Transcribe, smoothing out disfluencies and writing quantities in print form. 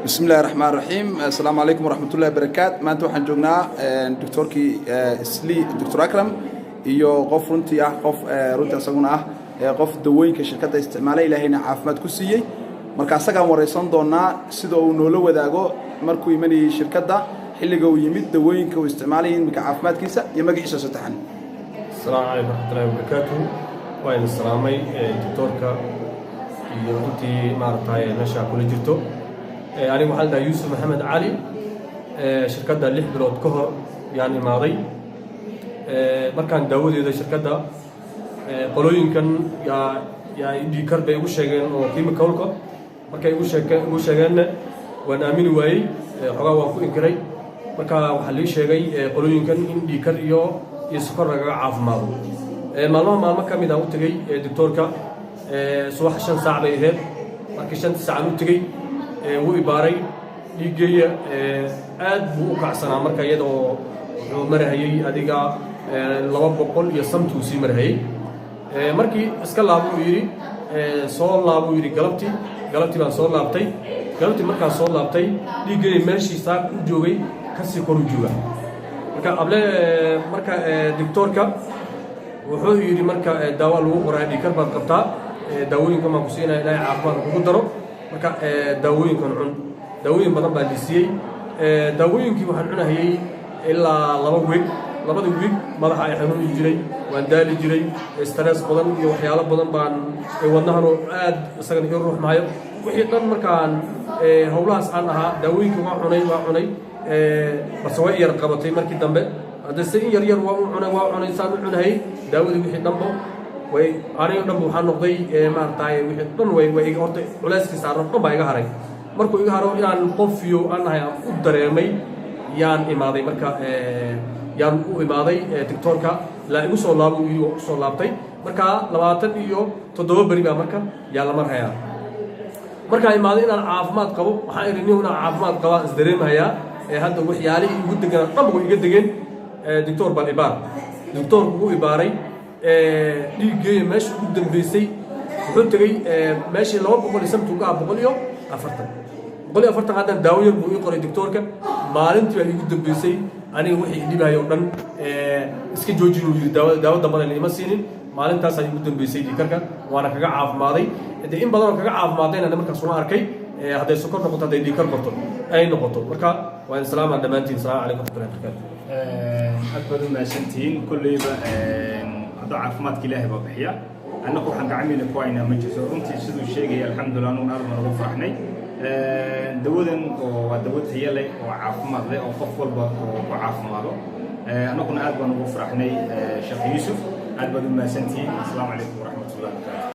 Bismi illahi raxmaan raxiim. Assalaamu calaykum waraxmatullahi barakaat. Maanta waxaan joognaa doctorkii Isli, Doctor Akram, iyo qof runtii ah, qof runtii asaguna ah qof dawooyinka shirkadda isticmaalay, Ilaahayna caafimaad ku siiyey. Marka asagaan waraysan doonaa sida uu noola wadaago markuu imanayay shirkadda, xilliga uu yimid, dawooyinka uu isticmaalay, iminka caafimaadkiisa iyo magaciisa saddexan. Asalaamu calaykum waraxmatullahi wabarakaatuhu. Waa idin salaamay, doctoorka iyo intii maaragtay meesha kula jirto. Aniga waxaan dhahay Yuusuf Maxamed Cali. Shirkadda 6 bilood ka hor yaan imaaday. Markaan daawadeeda shirkadda qolooyinkan yaa dhiigkar bay igu sheegeen oo chemicalka markay igu sheegeenna waan aamini waayey, xogaa waan ku inkiray. Marka waxaa lii sheegay qolooyinkan in dhiigkar iyo sokor lagaga caafimaado. Maalmaha maalmo ka mid aan u tegey doctoorka, subax 5 saac bay ahayd. Markii 5-tii saacaan u tegey, wuu ibaaray dhiiggeeya, aad buu u kacsanaa. Marka iyadoo wuxuu marahayey adiga 200 iyo samtuu sii marahayey. Markii iska laabo uu yidhi, soo laabuu yidhi galabtii. Galabtii baan soo laabtay. Galabtii markaan soo laabtay, dhiiggeeya meeshii saak u joogay kasii kor u jooga. Marka able marka doctoorka wuxuu yidhi, marka daawa lagu qoraa, dhiigkar baad qabtaa, daawooyinkan baan ku siinaya, Ilaahay caafimaad kugu daro. Marka daawooyinkan cun. Daawooyin badan baa la siiyey. Daawooyinkii waxaan cunahayey ilaa 2 week. Labada week madaxa ay xanuuni jiray, waan daali jiray, stress badan iyo waxyaalo badan baan, wadnahanoo aad isagana ii ruux maayo, wixii dhan. Markaan howlahaas aan ahaa, daawooyinkii waa cunay, balse way yar qabatay markii dambe. Haddase in yar yar waa u cunay, waa cunay, saan u cunahayey daawadii, wixii dhanbo way aniga dhanba waxaa noqday maaragtay wixii dhan way horta culayskii saaran dhan baa iga haray. Markuu iga haro inaan qofiyo aan ahay aan u dareemay, yaan imaaday. Marka yaan u imaaday doctoorka, laa igu soo laabo uu yidhi, waa u soo laabtay. Marka 27 beri baa marka yaa la marhayaa. Markaan imaaday inaan caafimaad qabo, waxaan idhi, nin inaan caafimaad qabaan isdareemahayaa ee hadda waxyaalihii igu deganaa dhanba way iga degeen. Doctor bal ibaar. Doctoorku ugu ibaaray dhiiggeeya, meesha ugu dambeysay wuxuu tegey meeshii 200 iyo samti uga ah 140, 140. Haddana daawo yar buu ii qoray doctoorka. Maalintii baa iigu dambeysay aniga wixii idhibahay oo dhan iska joojin uu yidhi. Daawada daawo dambana lima siinin. Maalintaasaa iigu dambeysay dhiigkarka, waana kaga caafimaaday. Dee in badan oo kaga caafimaadayna markaas uma arkay, hadday sokor noqoto, hadday dhiigkar qorto ay noqoto. Marka waa in salaamaa dhammaantiin. Salaam calaykum waraxmatullahi wabarakaatu. Aad baad u mahadsantihiin. Kolleyba hadda caafimaadka Ilaahay baa bixiya, annagu waxaan gacmiina ku haynaa ma jirto. Runtii siduu sheegaya, alxamdulillah, anuguna aad baan ugu faraxnay dawadan oo waa dawo tayo leh oo caafimaad leh oo qof walba oo ku caafimaado. Annaguna aad baan ugu faraxnay. Sheekh Yuusuf, aad baad u mahadsantihiin. Asalaamu calaykum waraxmatullahi wabarakaatu.